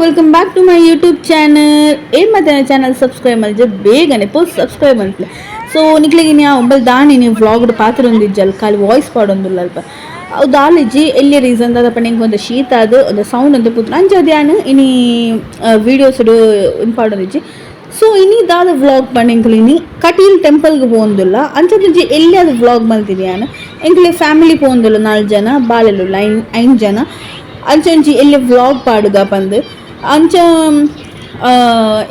Welcome back to my YouTube channel. ಏನ್ ಮತ್ತೆ channel subscribe ಮಲ್ಜೆ ಬೇಗನೆ ಪೋಸ್ಟ್ ಸಬ್ಸ್ಕ್ರೈಬ್ ಮಲ್ಪಲೆ. ಸೊ ನಿಕ್ಲೆಗ್ ಇನಿ ಒಂಬಲ್ ದಾನಿ ನೀವು ವ್ಲಾಗ್ ಪಾತ್ರ ಒಂದಿಜ್ಜಲ್, ಖಾಲಿ ವಾಯ್ಸ್ ಪಾಡೊಂದುಲ್ಲ ಅಲ್ಪ. ಅವು ದಾಲಿಜ್ಜಿ ಎಲ್ಲಿ ರೀಸನ್ ದಾದಪ್ಪ, ನಿಂಗೆ ಒಂದು ಶೀತ ಅದು ಒಂದು ಸೌಂಡ್ ಅಂತ ಪೂತ್ರ ಅಂಚ ಧ್ಯಾನ ಇನಿ ವೀಡಿಯೋಸ್ ಪಾಡೊಂದಿಜ್ಜಿ. ಸೊ ಇನಿ ದಾದ ವ್ಲಾಗ್ ಪಂಡ, ಎಂಕುಲು ಇನಿ ಕಟೀಲ್ ಟೆಂಪಲ್ಗೆ ಪೋವೊಂದುಲ್ಲ. ಅಂಚ ಎಲ್ಲಿ ಅದು ವ್ಲಾಗ್ ಮಲ್ತಿನಿ ಯಾನ್. ಎಂಕುಲೆ ಫ್ಯಾಮಿಲಿ ಪೋವೊಂದುಲ್ಲ, ನಾಲ್ ಜನ, ಬಾಲೆಲುಲ್ಲ ಐನ್ ಐನ್ ಜನ. ಅಂಚ ಒಂಜಿ ಎಲ್ಲಿ ವ್ಲಾಗ್ ಪಾಡುಗ ಪಂದ್. ಅಂಚ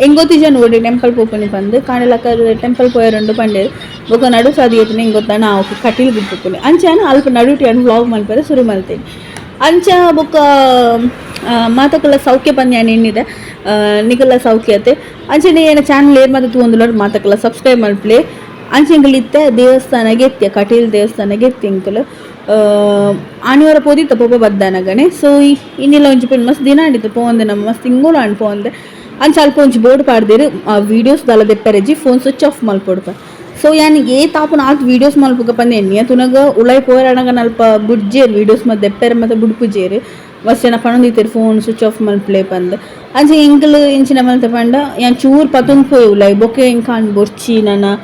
ಎಂಗೊತ್ತಿ ಜನ ಓಡಿ ಟೆಂಪಲ್ ಪೋಪುನಿ ಪಂದ್, ಕಾಂಡಲಕ್ಕ ಟೆಂಪಲ್ ಪೋಯರುಂಡು ಪಂಡೇರು. ಬೊಕ ನಡು ಸಾದಿ ಎತ್ತಿನ ಎಂಗೊತ್ತಾನ ಅವು ಕಟೀಲ್ ಪೋಪುನಿ. ಅಂಚ ಅಲ್ಪ ನಡುಟು ಯಾನ್ ವ್ಲಾಗ್ ಮಲ್ಪರೆ ಶುರು ಮಲ್ತೇನೆ. ಅಂಚ ಬೊಕ ಮಾತಕುಲ ಸೌಖ್ಯ ಪಂದ್ ಯಾನ್ ಎನ್ನಿದೆ, ನಿಕುಲ ಸೌಖ್ಯತೆ. ಅಂಚನೆ ಏನ ಚಾನಲ್ ಏರ್ ಮಾತ ತೂವೊಂದುಲ್ಲರ್ ಮಾತಕುಲ ಸಬ್ಸ್ಕ್ರೈಬ್ ಮಲ್ಪಲೆ. ಅಂಚ ಎಂಕುಲು ಇತ್ತೆ ದೇವಸ್ಥಾನಗೆ ಎತ್ತಿಯ, ಕಟೀಲ್ ದೇವಸ್ಥಾನಗೆ ಎತ್ತಿ. ಎಂಕುಲು ಆನಿವಾರ ಪೋದಿತ್ತ ಪೋಪ ಬದ್ದಾನಗನೆ. ಸೊ ಇನ್ನಿಲ್ಲ ಒಂಜಿ ಪಿನ್ ಮಸ್ತ್ ದಿನ ಆಂಡಿತ್ತು ಪೋವಂದೆ. ನಮ್ಮ ಮಸ್ತ್ ತಿಂಗಳು ಆಂಡ್ ಪೋವಂದೆ. ಅಂಚ ಅಲ್ಪ ಒಂಜಿ ಬೋರ್ಡ್ ಪಾಡ್ದೇರು, ವೀಡಿಯೋಸ್ ದಾಲ ದೆಪ್ಪರೆಜಿ, phone switch off ಮಲ್ಪೊಡು. ಸೊ ಯಾನ್ ಏ ತಾಪುನ ಆತ್ ವೀಡಿಯೋಸ್ ಮಲ್ಪುಗ ಪಂದ್ ಎಣ್ಣಿಯ ತುನಗ ಉಳಾಯಿ ಪೋಯರಣಗ ಅಲ್ಪ ಬುಡ್ಜೇರು, ವೀಡಿಯೋಸ್ ಮತ್ತೆ ದೆಪ್ಪೆರೆ ಮತ್ತೆ ಬುಡ್ಪುಜೇರು. ಮಸ್ತ್ ಜನ ಪಣೊಂದಿತ್ತೆರ್ phone switch off ಮಲ್ಪಲೆ ಪಂದ್. ಅಂಚ ಎಂಕುಲು ಇಂಚಿನ ಮಲ್ತ ಪಂಡ, ಯಾನ್ ಚೂರು ಪತೊಂದು ಪೋಯೆ ಉಲಾಯಿ. ಬೊಕೆ ಎಂಕ್ ಆಂಡ್ ಬೊರ್ಚಿ, ನನ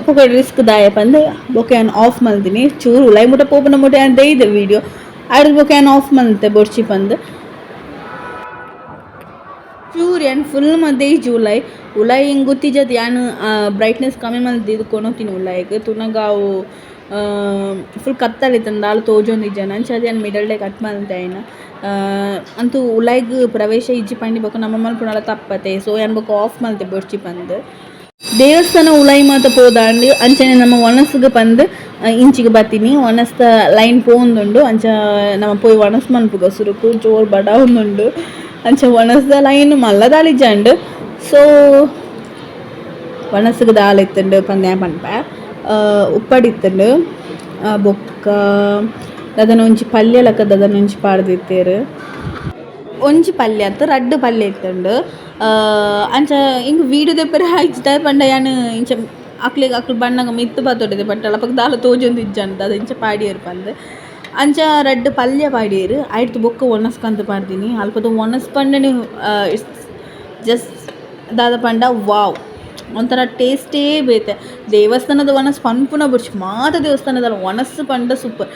ಬೊಕ ರಿಸ್ಕ್ ದಾಯ ಪಂದ್ ಬೊಕ ಯಾನ್ ಆಫ್ ಮಲ್ದಿನಿ. ಚೂರು ಉಲಾಯಿ ಮುಟ ಪೋಪುನ ಮುಟ ಯಾನ್ ದೈದೆ ವೀಡಿಯೋ. ಆಯ್ಡ್ ಬೊಕ ಯಾನ್ ಆಫ್ ಮಲ್ತೆ ಬೊರ್ಚಿ ಪಂದ್. ಚೂರು ಯಾನ್ ಫುಲ್ ಮಲ್ದೆ ಉಲಾಯಿ. ಉಲಾಯಿ ಎಂಕ್ ಗೊತ್ತಿಜ್ಜತ್, ಯಾನ್ ಬ್ರೈಟ್ನೆಸ್ ಕಮ್ಮಿ ಮಲ್ದಿದ್ದು ಕೊನೊತಿನಿ ಉಲಾಯಿಗ್. ತುನಗ ಅವು ಫುಲ್ ಕತ್ತಲಿತ್ತಂದ್, ದಾಲ ತೋಜೊಂದಿಜ್ಜಾನ. ಅಂಚ ಯಾನ್ ಮಿಡಲ್ ಡೇ ಕಟ್ ಮಲ್ತೆ ಐನ. ಅಂತೂ ಉಲಾಯಿಗ್ ಪ್ರವೇಶ ಇಜ್ಜಿ ಪಂಡಿ ಬೊಕ ನಮ್ಮ ಮಲ್ಪುನಲ ತಪ್ಪತೆ. ಸೊ ಯಾನ್ ಬೊಕ ಆಫ್ ಮಲ್ತೆ ಬೊರ್ಚಿ ಪಂದ್. ದೇವಸ್ಥಾನ ಉಲಾಯಿ ಮಾತ ಪೋದಾಂಡ್. ಅಂಚನೆ ನಮ್ಮ ಒಣಸ್ಗ್ ಪಂದ್ ಇಂಚಿಗೆ ಬತ್ತೀನಿ. ಒಣಸ್ದ ಲೈನ್ ಪೋವೊಂದುಂಡು. ಅಂಚ ನಮ ಪೋಯಿ ಒಣಸ್ ಮನ್ಪುಗ. ಸುರುಕು ಜೋರು ಬಡಾವೊಂದುಂಡು. ಅಂಚ ಒಣಸ್ದ ಲೈನ್ ಮಲ್ಲ ದಾಲಿಜ್ಜಂಡ್. ಸೊ ಒಣಸ್ಗ್ ದಾಲ ಇತ್ತುಂಡು ಪಂದ್ ಯಾನ್ ಪನ್ಪೆ. ಉಪ್ಪಡ್ ಇತ್ತುಂಡು. ಬೊಕ್ಕ ದಾದನ ಒಂಜಿ ಪಲ್ಯ ಲಕ ದಾದನ ಒಂಜಿ ಪಾಡ್ದಿತ್ತೆರ್. ಒಂಜಿ ಪಲ್ಯ ಅತ್ತ್, ರಡ್ಡ್ ಪಲ್ಯ ಇತ್ತುಂಡು. ಅಂಚ ಇಂಕ್ ವೀಡಿಯೋ ದೆಪ್ಪರೆ ಆಯ್ಜಿ. ದಾಯೆ ಪಂಡ ಯಾನ್ ಇಂಚ ಅಕ್ಲೆಗ್ ಅಕ್ಲು ಬನ್ನಗ ಮಿತ್ತ್ ಬತ್ತೊಡೆ ಬಟ್ ಅಪಗ ದಾಲ ತೋಜೊಂದಿಜ್ಜಂಡ್ ದಾದ ಇಂಚ ಪಾಡಿಯೆರ್ ಪಂದ್. ಅಂಚ ರಡ್ಡ್ ಪಲ್ಯ ಪಾಡಿಯೆರ್. ಐಡ್ದ್ ಬೊಕ್ಕ ಒಣಸ್ ಕಂತ್ ಪಾಡ್ದಿನಿ. ಅಲ್ಪದ ಒಣಸ್ ಪಂಡನೆ it's just ದಾದ ಪಂಡ ವಾವ್, ಒಂಥರ ಟೇಸ್ಟೇ ಬೇತೆ. ದೇವಸ್ಥಾನದ ಒಣಸ್ ಪನ್ಪುನ ಬೊರ್ಚಿ, ಮಾತ ದೇವಸ್ಥಾನದ ಒಣಸ್ ಪಂಡ ಸೂಪರ್.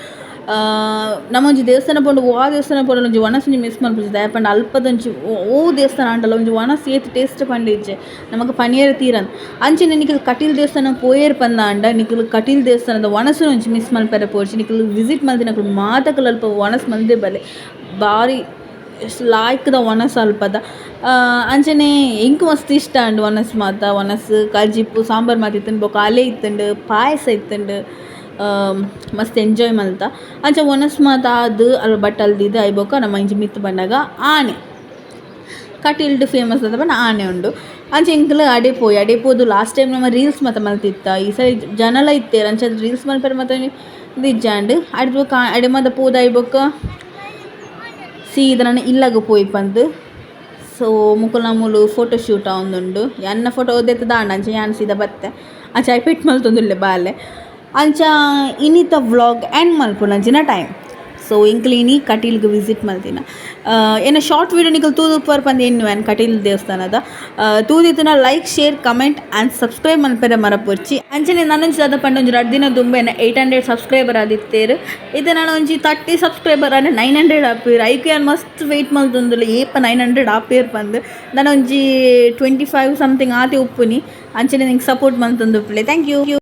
ನಮ ಒಂಜಿ ದೇವಸ್ಥಾನ ಪೋಂಡ, ವಾ ದೇವಸ್ಥಾನ ಪೋಂಡಲ ಒಂಜಿ ಒಣಸ್ ಒಂಜಿ ಮಿಸ್ ಮನ್ಪುಜಿ. ದಾಯೆ ಪಂಡ ಅಲ್ಪದೊಂಜಿ ಓ ದೇವಸ್ಥಾನ ಆಂಡಲ ಒಂಜಿ ಒಣಸ್ ಏತ್ ಟೇಸ್ಟ್ ಪಂಡ ಇಜ್ಜೆ, ನಮಕ್ ಪನಿಯೆರೆ ತೀರಂದ್. ಅಂಚನೆ ನಿಕುಲು ಕಟೀಲ್ ದೇವಸ್ಥಾನ ಪೋಯೆರ್ ಪಂದಾಂಡ ನಿಕುಲು ಕಟೀಲ್ ದೇವಸ್ಥಾನದ ಒಣಸುನು ಒಂಜಿ ಮಿಸ್ ಮಲ್ಪೆರೆ ಪೋಡ್ಚಿ. ನಿಕುಲು ವಿಸಿಟ್ ಮಲ್ತಿನಕುಲು ಮಾತಕುಲು ಅಲ್ಪ ಒಣಸ್ ಮಲ್ದೆ ಬಲೆ. ಬಾರಿ ಲಾಯ್ಕ್ದ ಒಣಸ್ ಅಲ್ಪದ. ಅಂಚನೆ ಎಂಕ್ ಮಸ್ತ್ ಇಷ್ಟ ಆಂಡ್ ಒಣಸ್ ಮಾತ. ಒಣಸ್, ಕಜಿಪು, ಸಾಂಬಾರ್ ಮಾತ ಇತ್ತ್ಂಡ್. ಬೊಕ ಅಲೆ ಇತ್ತ್ಂಡ್, ಪಾಯಸ ಇತ್ತ್ಂಡ್. ಮಸ್ತ್ ಎಂಜಾಯ್ ಮಲ್ತ. ಅಂಚ ಒಣಸ್ ಮಾತ ಆದ್ ಅಲ್ಪ ಬಟ್ಟಲ್ ದೀದ್ ಆಯಿ ಬೊಕ್ಕ ನಮ ಇಂಚ ಮಿತ್ತ್ ಬನ್ನಗ ಆನೆ. ಕಟೀಲ್ಡ್ ಫೇಮಸ್ ದಾದ ಪಂಡ ಆನೆ ಉಂಡು. ಅಂಚ ಎಂಕುಲು ಅಡೆ ಪೋಯಿ. ಅಡೆ ಪೋದು ಲಾಸ್ಟ್ ಟೈಮ್ ನಮ ರೀಲ್ಸ್ ಮಾತ ಮಲ್ತಿತ್ತ. ಈ ಸರಿ ಜನಲ ಇತ್ತೆರ್. ಅಂಚ ರೀಲ್ಸ್ ಮಲ್ಪೆರೆ ಮಾತ ಇಜ್ಜಾಂಡ್. ಅಡೆ ಬೊಕ್ಕ ಅಡೆ ಮಾತ ಪೋದು ಬೊಕ್ಕ ಸೀದಾ ನನ ಇಲ್ಲಗ್ ಪೋಯಿ ಪಂದ್. ಸೊ ಮೊಕುಲ್ನ ಮೂಲು ಫೋಟೋ ಶೂಟ್ ಆವೊಂದುಂಡು. ಎನ್ನ ಫೋಟೋ ದೆತ್ತ್ ದಾಂಡ. ಅಂಚ ಯಾನ್ ಸೀದಾ ಬತ್ತೆ. ಅಂಚ ಐಪೆಟ್ ಮಲ್ತೊಂದುಲ್ಲೆ ಬಾಲೆ. ಅಂಚ ಇನಿತ ವ್ಲಾಗ್ ಎಂಡ್ ಮಲ್ಪುನಂಚಿನ ಟೈಮ್. ಸೊ ಎಂಕುಲು ಇನಿ ಕಟೀಲ್ಗ್ ವಿಸಿಟ್ ಮಲ್ತಿನ. ಎನ್ನ ಶಾರ್ಟ್ ವೀಡಿಯೋ ನಿಕುಲು ತೂದುಪ್ಪರ್ ಪಂದ್ ಎನ್ನುವೆ ಕಟೀಲ್ ದೇವಸ್ಥಾನದ. ತೂದಿತ್ತುಂಡ like, share, comment and subscribe ಮಲ್ಪೆರೆ ಮರಪೊರ್ಚಿ. ಅಂಚನೆ ನನೊಂಜಿ ದಾದ ಪಂಡ, ಒಂಜಿ ರಡ್ಡ್ ದಿನ ದುಂಬೆ ಎನ್ನ 800 ಸಬ್ಸ್ಕ್ರೈಬರ್ ಆದಿತ್ತೆರ್. ಇತ್ತೆ ನನ ಒಂಜಿ 30 ಸಬ್ಸ್ಕ್ರೈಬರ್ ಆಂಡ 900 ಆಪೆರ್. ಐಕ್ ಯಾನ್ ಮಸ್ತ್ ವೇಟ್ ಮಲ್ತೊಂದುಲ್ಲೆ, ಏಪ 900 ಆಪೆರ್ ಪಂದ್. ನನ ಒಂಜಿ 25 ಸಮಥಿಂಗ್ ಆತೆ ಉಪ್ಪುನಿ. ಅಂಚನೆ ನಿಂಕ್ ಸಪೋರ್ಟ್ ಮಲ್ತೊಂದುಪ್ಪುಲೆ. Thank you.